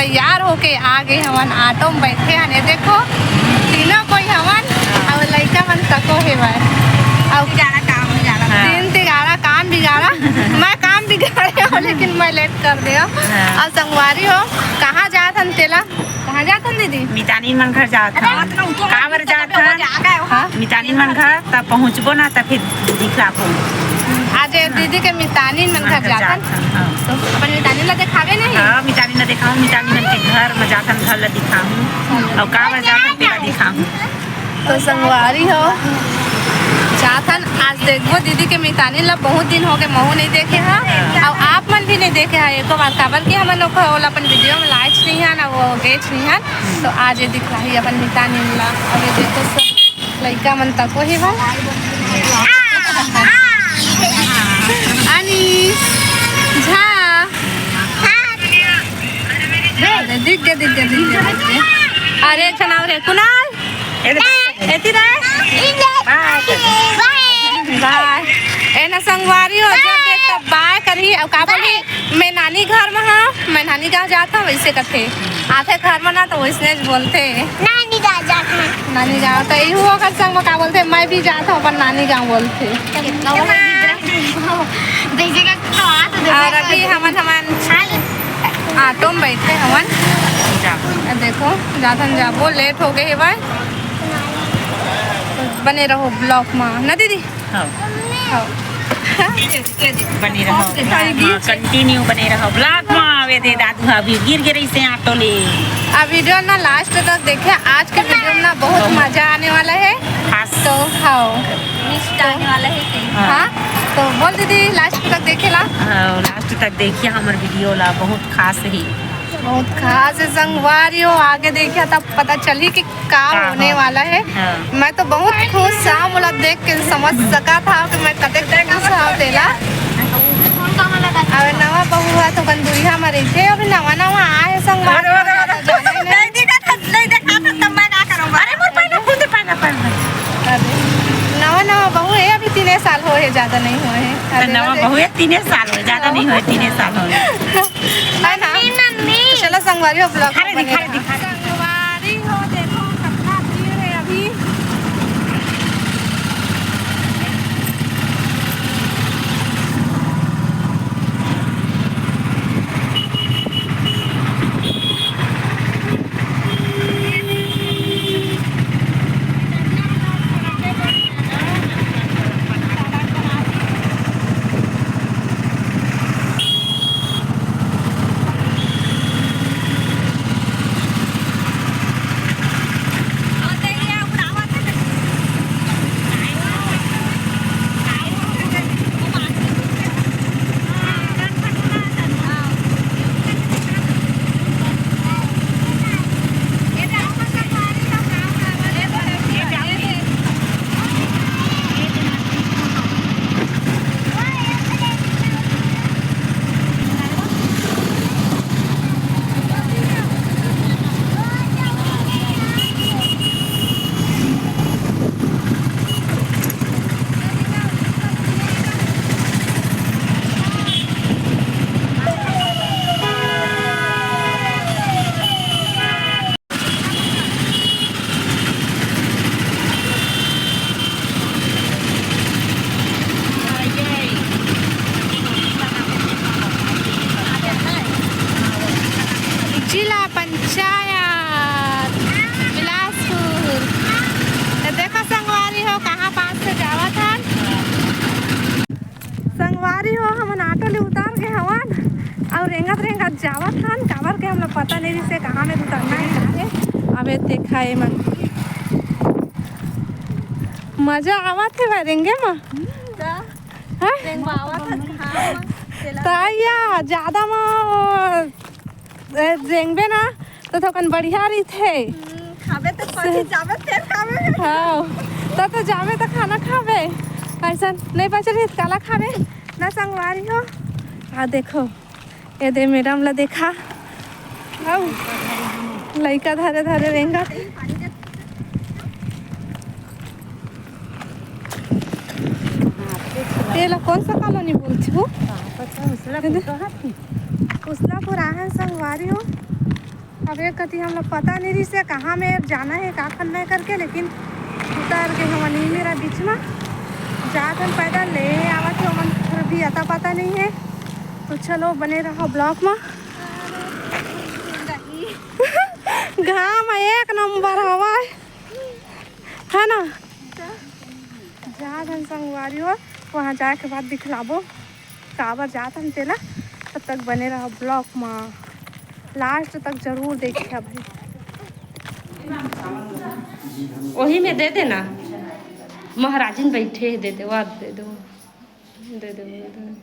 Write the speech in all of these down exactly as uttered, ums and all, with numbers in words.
तैयार होके आ गे हवन, ऑटो में बैठे हन। ये देखो, तीनों कोई हवन, अउ लइका मन तको हेवय। अउ तीन तिगाड़ा काम बिगाड़ा। हाँ। तीन तिगाड़ा काम बिगाड़ा। मैं काम बिगाड़े हो, लेकिन मैं लेट कर दे हो। हाँ। अउ संगवारी हो, कहाँ जात हन तेला? कहाँ जात हन दीदी? मितानिन मन घर जात हन। हाँ। काबर जात हन? हाँ। मितानिन मन घर, तब पहुँचबो ना, तब फिर दिखलाबो। आज ये दीदी के मितानिन मन घर जात हन। हाँ। तो अपन मितानिन ला देखावे नहीं? हाँ, मितानिन ला देखाओ, मितानिन मन के घर में जात हन, घर ला दिखाहूँ। अउ काबर जात हन, तेला दिखाहूँ। तो संगवारी हो, जात हन, आज देखबो दीदी के मितानिन ला, बहुत दिन हो गे, महू नहीं देखे हा, अउ आप मन भी नहीं देखे हा एको बार, काबर कि हमन ओकर, ओला अपन वीडियो में लाएच नहीं हन, ना वो गेच नहीं हन। तो आज ये दिखलाही अपन मितानिन ला। अउ ये देखो सब लइका मन तको हे भाई। अनीस झा। अरे दिख गे, दिख गे, दिख गे, दिख गे। अरे एक ठन अउ रे कुणाल। एती रे। बाय। बाय। ए ना संगवारी हो, जब देख तब बाय करही, अउ का बोलही? मैं नानी घर में हूँ, मैं नानी गाँव जात हूँ, वैसे कथे। आथे घर में ना तो वैसने बोलथे। नानी गाँव जात हूँ। नानी गाँव तो यही हो, ओकर संग में का बोलथे, मैं भी जात हूँ अपन नानी गाँव बोलथे। कितना वो है, जैसे कि तो आ तो देखो। अउ अभी हमन, हमन ऑटो में बैठे हवन। जा। देखो, जाथन जाबो, लेट हो गे हे भाई। बने रहो vlog में, ना दीदी? हाँ। हाँ। बने रहो, continue बने रहो vlog में। आवे दे दादू, अभी गिर गे रहिसे ऑटो ले। आ वीडियो ना last तक देखे, आज के वीडियो में ना बहुत मजा आने वाला है। खास। तो हाँ। Twist आने वाला है कहीं। हाँ। हाँ, तो बोल दीदी, last तक देखे ला। हाँ, last तक देखिए हमर वीडियो ला, बहुत खास ही। बहुत खास है संगवारी हो, आगे देखिए तब पता चली कि का का होने हाँ। वाला है। हाँ। मैं तो बहुत खुश हूँ, मोला देख के समझ सका था कि मैं कतेक खुश हूँ तेला। अब नवा बहू है तो बंदुरिया में रहिथे, अभी नवा नवा आए संगवारी हो, अरे, अरे, अरे। जाने नहीं। नहीं देखा था, नहीं देखा था, तब मैं का करूँगा? अरे, मोर पहले खुद पहले, पहले। अरे, नवा नवा बहू है, अभी तीने साल हो है, ज्यादा नहीं हुए हैं। तो अरे, नवा अरे। बहू है, तीने साल हो, ज्यादा नहीं हुए, तीने साल हो। है ना? Mummy, mummy. चलो संगवारी हो, vlog दिखा रे, में बने दिखा रे, रहा। दिखा रे। संगवारी हो, देखो कितना भीड़ है अभी। जिला पंचायत बिलासपुर। तो देखो संगवारी हो, कहाँ पास से जावत हन। संगवारी हो, हमन ऑटो ले उतार के हवन अउ रेंगत रेंगत जावत हन, काबर के हमला पता नहीं रिहिसे कहाँ में उतरना है, का है। अबे देखा ए मन, मजा आवत हे भाई रेंगे म। हम्म, जा। हैं? रेंगवा आवत हन, हाँ, तेला। त या, ज्यादा म, ए, रेंगबे ना, तो थोकन बढ़िया रहिथे। हम्म, खाबे तो पहुंची जाबे, फिर खाबे। हाँ, त, तो जाबे तो खाना खाबे। ऐसा नहीं बच रही, काला खाबे ना संगवारी हो। आ देखो, ये दे मैडम ला देखा। आओ, लइका धरे धरे रेंगा। ये ला कौन सा कॉलोनी बोलती हो? उसलापुर आहे संगवारी हो। अब एक कति हमला पता नहीं रहिस हे कहाँ में जाना हे, का करना हे करके, लेकिन उतर के हमन ही मेरा बीच में जात हन पैदल, ले आवत हे हमन, फिर भी अता पता नहीं है। तो चलो, बने रहो ब्लॉग में। घाम एक नंबर हवा है ना? जात हन संगवारी हो, वहाँ जाए के बाद दिखलाबो काबर जात हन तेला। तब तक बने रहो ब्लॉग में, लास्ट तक जरूर देखिए भाई। वही में दे देना, महाराजिन बैठे हे, दे दे, वहाँ दे दो, दे दो, दे दो।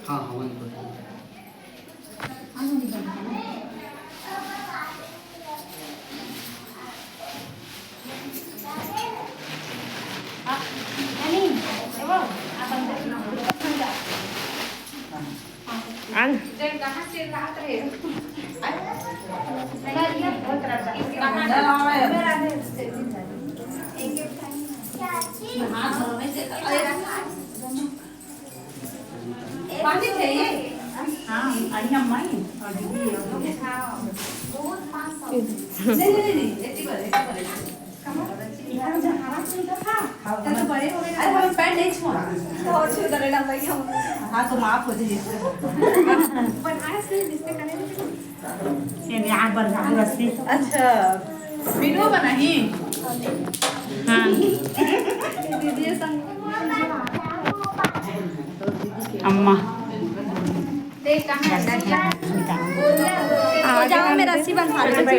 हाँ, हवन। पानी चाहिए? हाँ, आई अम्मा ही। और दीदी, और दीदी। हाँ, बहुत पाँच सौ। नहीं, नहीं, नहीं, नहीं, एटी बार, एटी बार, एटी बार। कहाँ? यहाँ जहाँ हाथ नहीं था, हाँ, तो बड़े हो गए। अरे, हम पैर नहीं छुआ। तो और छू दे ना भाई हम। हाँ, तो माफ हो जाइए। बनाए से रिश्ते करने में ये यहाँ पर रस्सी। अच्छा, वीडियो बनाई। हाँ। अम्मा। तो जाओ, मैं रस्सी बंधा लेती हूँ।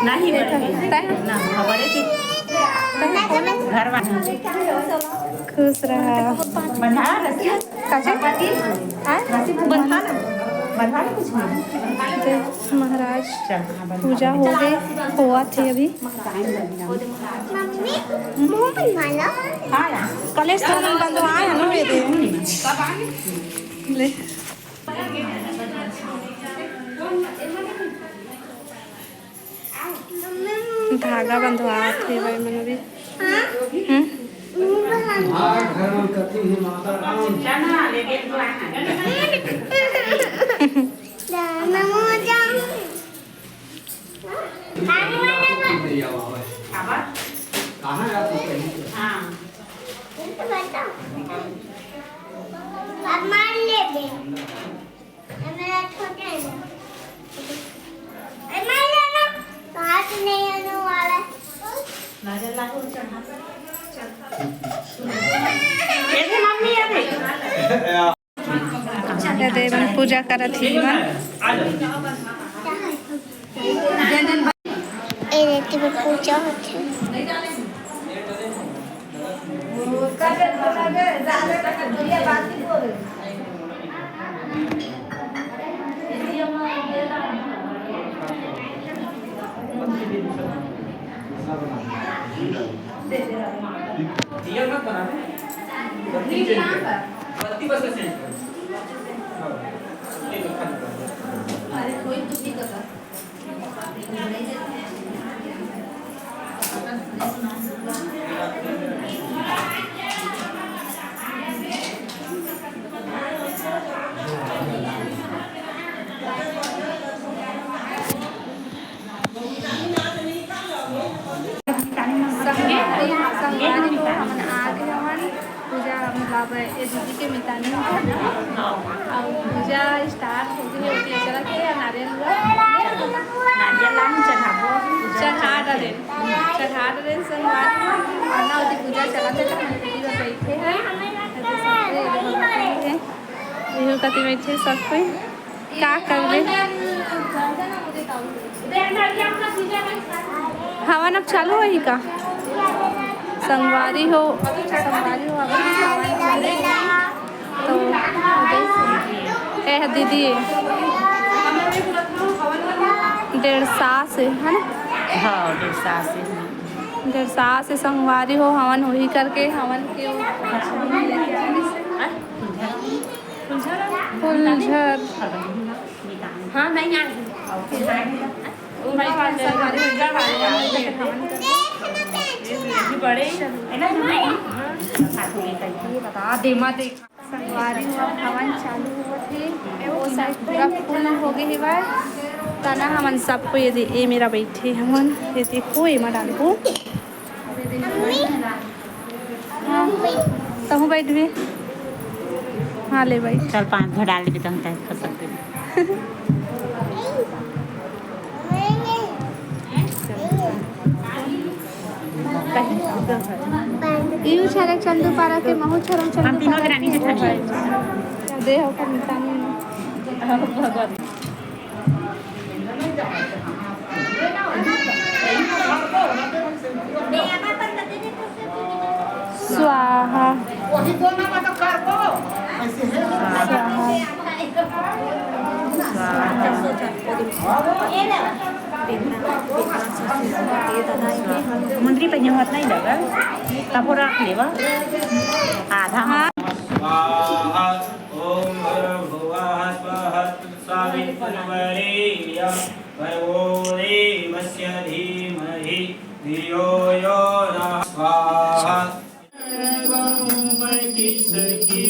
नहीं, बड़े की। ना, बड़े की। घर वाले। खुश रहा। बंधा रस्सी। काचे? हाँ? बंधा ना। बंधा ना कुछ नहीं। देख महाराज, चल, हाँ, बंधा। पूजा हो गई, होवत हे अभी। मम्मी, मुंह पे माला। हाँ यार। कलेश तो मन बंधवाए है ना मेरे। ले। धागा बंधवात हे भाई मन अभी। हम्म? कहाँ है आप? हाँ। मार ले दे। ये मेरा छोटा है। अरे, मैं लेना। हाथ नहीं आने वाला। ये दे मम्मी, ये दे। ये दे, मन पूजा करत हे मन। ए, रेती में पूजा होथे। संगवारी, संगवारी हो, हमन आ गे हवन पूजा, मतलब, ए दीदी के मितानी हो। अउ पूजा start हो गे हे, ओती चलत हे, नारियल हुआ। नारियल ला हम चढ़ाबो। चढ़ा डरे, चढ़ा डरे संगवारी हो। अउ ना, ओती पूजा चलत हे, तो हमन दीदी बर बैठे हैं। ऐसे सब हे, ये भगवान हे। इहो कति बैठे सब कोई। का करबे? हवन अब चालू होही का? संगवारी हो, संगवारी हो, अब हवन चालू होही। तो ए दीदी, डेढ़ सास हे, है ना? हाँ, डेढ़ सास हे। डेढ़ सास हे संगवारी हो, हवन होही करके, हवन के वो फुलझर। हाँ, नहीं, आ गई। ओ भाई, संगवारी हो, हवन करके हवन करके। ये भी बड़े। ये बता दे, मत देख। संगवारी हो, अब हवन चालू होवत हे। ओ साइड पूरा फुल हो गे हेवय। तना हमन सबको ये दे, ए मेरा बैठे हमन, ये देखो, एमा डालबो। हाँ, तहूँ बैठबे। हाँ, ले बैठ। चल, पाँच गो डाल देबे, तहूँ तय कर सकते। इहू छरक चंदू पारा के, महू छरक चंदू हम तीनों पारा के रानी के। जेठानी। दे हो कर निशानी। स्वाहा। स्वाहा। मुंदरी पहिने हाथ नहीं लगा, तब वो रख लेवा आधा। हाँ। स्वाहा। ओम भूर्भुवः स्वः। सावितुर्वरेण्यं भर्गो देवस्य धीमहि धियो यो नः। स्वाहा। तुम किसकी,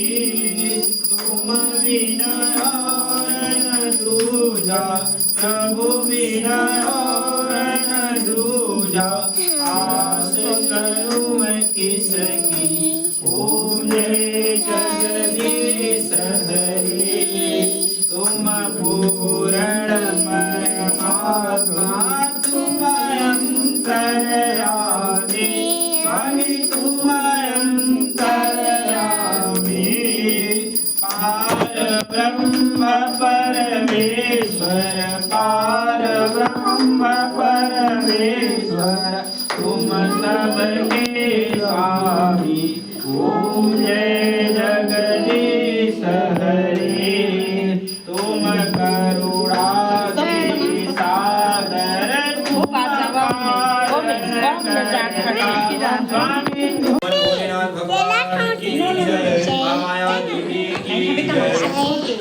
तुम बिना और न दूजा, प्रभु बिना और न दूजा, आस करूं मैं किसकी। ओम जय जगदीश हरे। तुम पूर्ण परमात्मा, तुम अंतर्यामी, स्वामी तुम अंतर्यामी। पार ब्रह्म परमेश्वर, पार ब्रह्म परमेश्वर, तुम सबके स्वामी। ओम जय जगदीश हरे। तुम करुणा के सागर, तुम पार करने का स्वामी। भोलेनाथ भगवान की जय, माँ माया देवी की जय,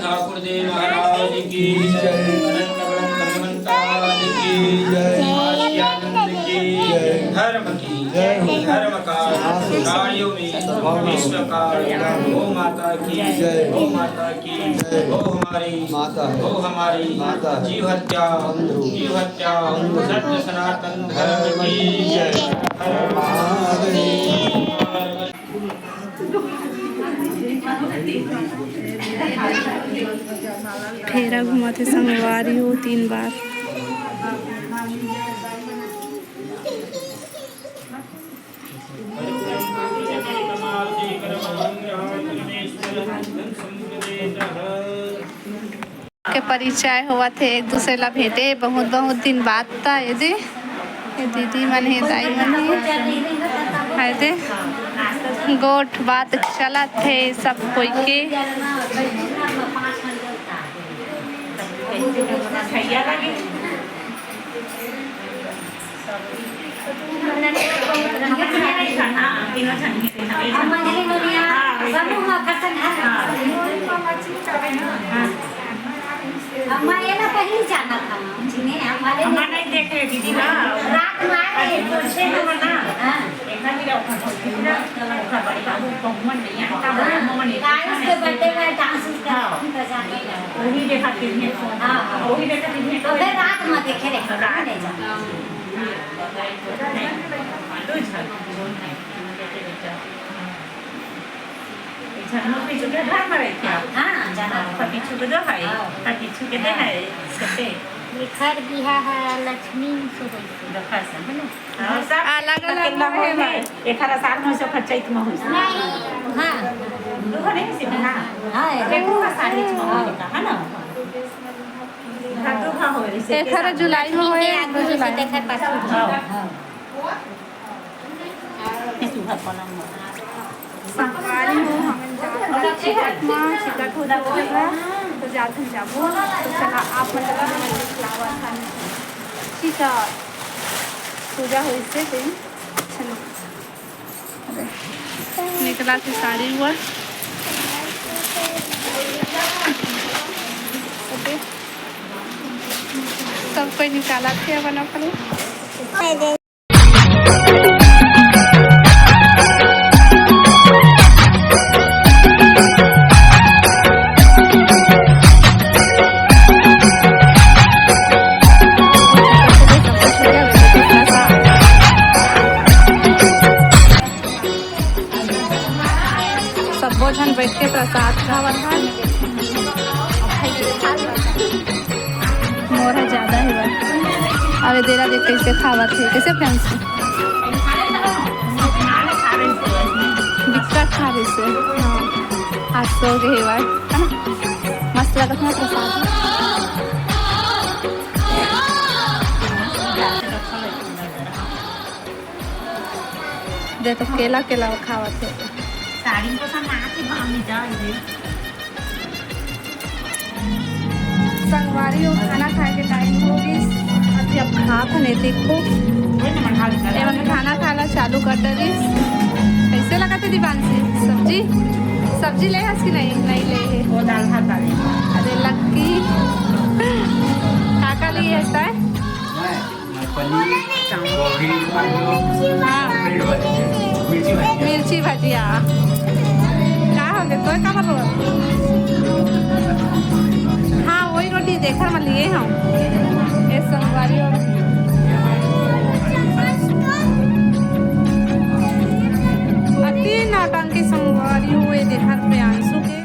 ठाकुर देव महाराज की जय, अनंत अनंत हनुमंत महाराज की जय, आदि आनंद की जय, धर्म की जय, धर्म का कार्यों में विश्व का, गौ माता की जय, गौ माता की जय, गौ हमारी माता है, गौ हमारी माता है, जीव हत्या, जीव हत्या, सत्य सनातन धर्म की जय। फेरा घुमाथे संगवारी हो तीन बार। के परिचय होवत हे, एक दूसरे ला भेंटे, बहुत बहुत दिन बाद। त ये दे, ये दीदी मन हे, दाई मन हे, ये दे, गोठ बात चलत हे सब कोई के। अम्मा, ये ना पहिली जाना था, हम चिन्हे, हम वाले अम्मा नहीं देखे दीदी ना। रात में आए। पूछे तो ना। हाँ। देखा भी रहा था, पूरा बड़ी बाबू बहुमन नहीं आता, हाँ। बहुमन नहीं। गाइस के बर्थडे में डांस उस का हाँ। वही देखा फिर में। हाँ, हाँ। वही देखा फिर में। तो फिर रात में देखे रहे, रात नहीं जाना। झरनो पीछू के घर में रहिथे। हाँ, झरना। हाँ, पीछू के दो है। हाँ। हाँ, पीछू के दे है। सबसे। एखर बिहा है लक्ष्मी से होइसे। देखा से, है ना? हाँ, सब अलग अलग अकेला में होइसे। एखर आषाढ़ में से, ओखर चैत में होइसे। नहीं। हाँ। दो नहीं से ना। हाँ, एक। एक दो आषाढ़ में होइसे, है ना? हाँ, दो हाँ होइसे। एखर जुलाई में होए, एक दो जुलाई। देखा पाछू। हाँ। हाँ। संगवारी हो, हमन जात हन चिकट म, चिकट हो जात हन, तो जात हन जाबो। तो चला, आप मन ला हमन दिखलावत हन। अच्छा, पूजा होइस हे तेन। अच्छा, निकला थे साड़ी हुआ। सब कोई निकाला थे अपन अपन। सब्बो झन बैठ के प्रसाद खावत हन। मोर ह ज्यादा हे बा। अबे तेरा देख कैसे खावत हे, कैसे friends? बिक्कट खा रहे से। हाँ। आज सो गए हे बा, है ना? मस्त लगत हे प्रसाद। दे तो केला, केला खावत हे। साड़ी को सा माँ के भाव में जा रे। संगवारी हो, खाना खाए के time हो गइस। अभी अब खात हन, देखो। एमन खाना खाना चालू कर डरिस। कैसे लगत हे दिवांशी? सब्जी, सब्जी ले हस कि नहीं? नहीं ले हे। वो दाल भात वाले। अरे लक्की, का का लिए हस तैं? पनीर, गोभी, आलू, हाँ। मिर्ची भजिया। मिर्ची भजिया। का हो गे? तोय का बोलबो? हाँ, वही रोटी देखर में लिए हम। ए संगवारी हो। अति नौटंकी संगवारी हो, ए देखर प्रियांशु के।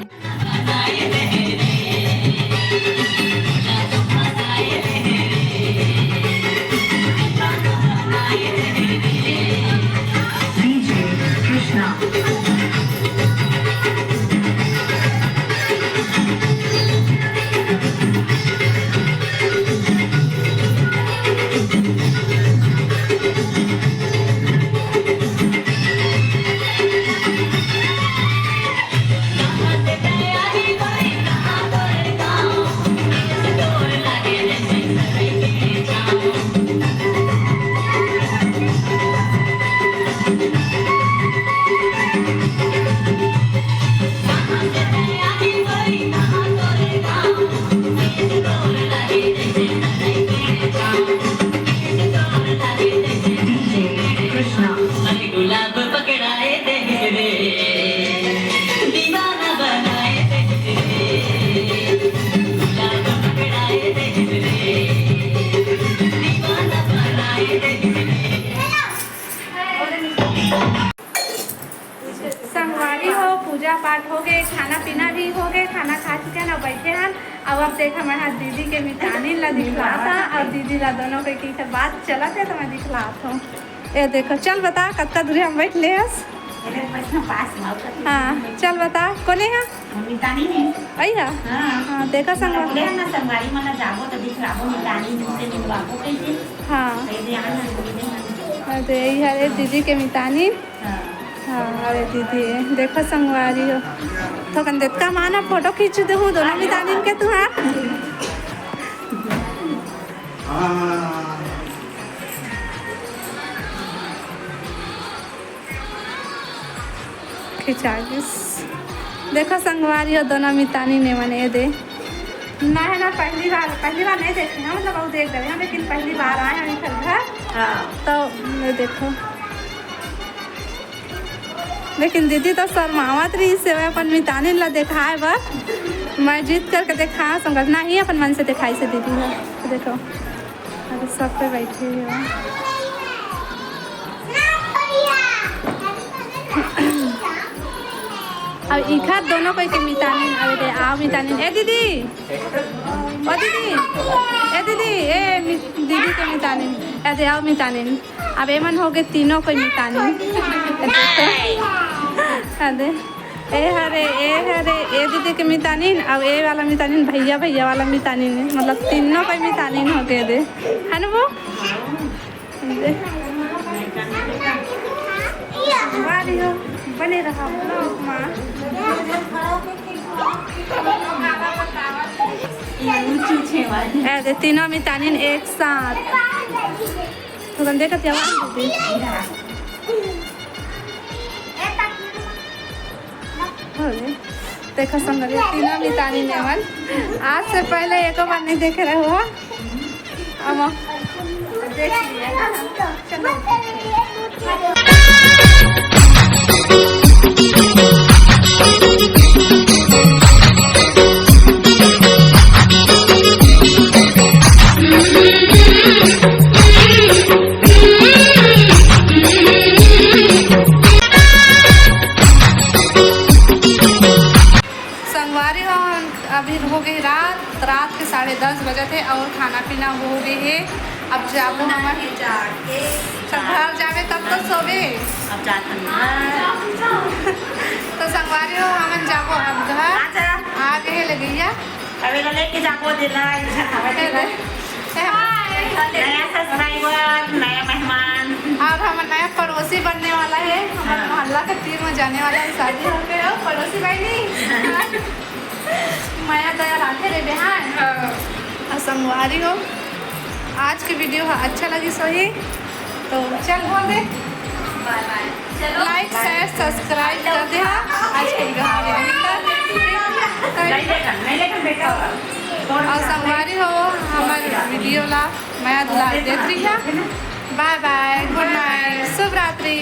संगवारी हो, पूजा पाठ हो गए, खाना पीना भी हो गए, खाना खा चुके हन, अब बैठे हन। अब, अब देख, मैं हा दीदी के मितानी ला दिखलात हूँ, और दीदी ला दोनों के की बात चलत हे, तो मैं दिखलात हूँ। ए देखो, चल बता, कतका दूरी हम बैठ ले हस? अरे, बस ना पास में, और कतका हाँ, दूरी? चल बता, कोने हा? मितानी नहीं। आई हा? हाँ। हाँ, देखा संगवारी। बोले ना, संगवारी मन जाबो तो दिखलाबो, मितानी जिनसे मिलवाबो कैसे? हाँ। कैसे आना, बोले ना। अरे, ये हरे दीदी के मितानी। हाँ। हाँ, अरे दीदी, देखो संगवारी हो। थोकन देतका माना फोटो खींच दे हूँ, दोनों मितानिन के तुहार। खिंचा गिस। देखो संगवारी हो, दोनों मितानी ने मने दे। ना है ना, पहली बार, पहली बार नहीं देखे हैं, मतलब, वो देख रहे हैं, लेकिन पहली बार आए हैं इधर घर। हाँ। तो ये देखो, लेकिन दीदी तो शर्मावत रहिस हे अपन मितानिन ला देखाए बर। मैं जिद करके देखाए संगत, ना ही अपन मन से देखाइस हे दीदी हा। देखो, अभी सब पे बैठे हुए हैं। अब इखर दोनों कोई के मितानिन, अरे दे, आओ मितानिन। ए दीदी, ओ दीदी, ए दीदी, ए मि-, दीदी के मितानिन, ए दे, आओ मितानिन। अब एमन हो गए तीनों कोई मितानिन। ए दे, ए हरे, ए हरे, ए दीदी के मितानिन, अब ए वाला मितानिन, भैया, भैया वाला मितानिन, मतलब तीनों कोई मितानिन हो गए दे, है ना वो? दे। वाह रे हो, बने रहा vlog मा। ए दे, तीनों मितानिन एक साथ। तुरंत देखत हवा दीदी। हो रे। देखो संगवारी, तीनों मितानिन एमन आज से पहले एको बार नहीं देखे रहे हो। अब देख लिया। चलो। संगवारी हो, अभी हो गई रात, रात के साढ़े दस बजे थे और खाना पीना हो गई है। अब जाबो सोना हमर है जाके। सब घर जाबे तब तो सोबे। अब जात हन घर। तो संगवारी हो, हमन जाबो अब घर। आजा। आ गए लगैया। अब एला लेके जाबो देला, इधर हवा दे दे। नया सब्सक्राइबर, नया मेहमान। और हमर नया पड़ोसी बनने वाला है, हमर हाँ। मोहल्ला के तीन में जाने वाला है, शादी होके हो, पड़ोसी भाई नहीं। मया दया राखे रे बिहान। हाँ। और संगवारी हो, आज के वीडियो ह अच्छा लगी सही, तो चल बोल दे। बाय बाय। चलो। लाइक, शेयर, सब्सक्राइब कर दे। हाँ, आज के वीडियो हमारे यहीं तक। नहीं लेकर, नहीं लेकर बेटा। और संगवारी हो, हमर वीडियो ला मया दुलार देत रहिहा। बाय बाय, गुड नाइट, शुभ रात्रि।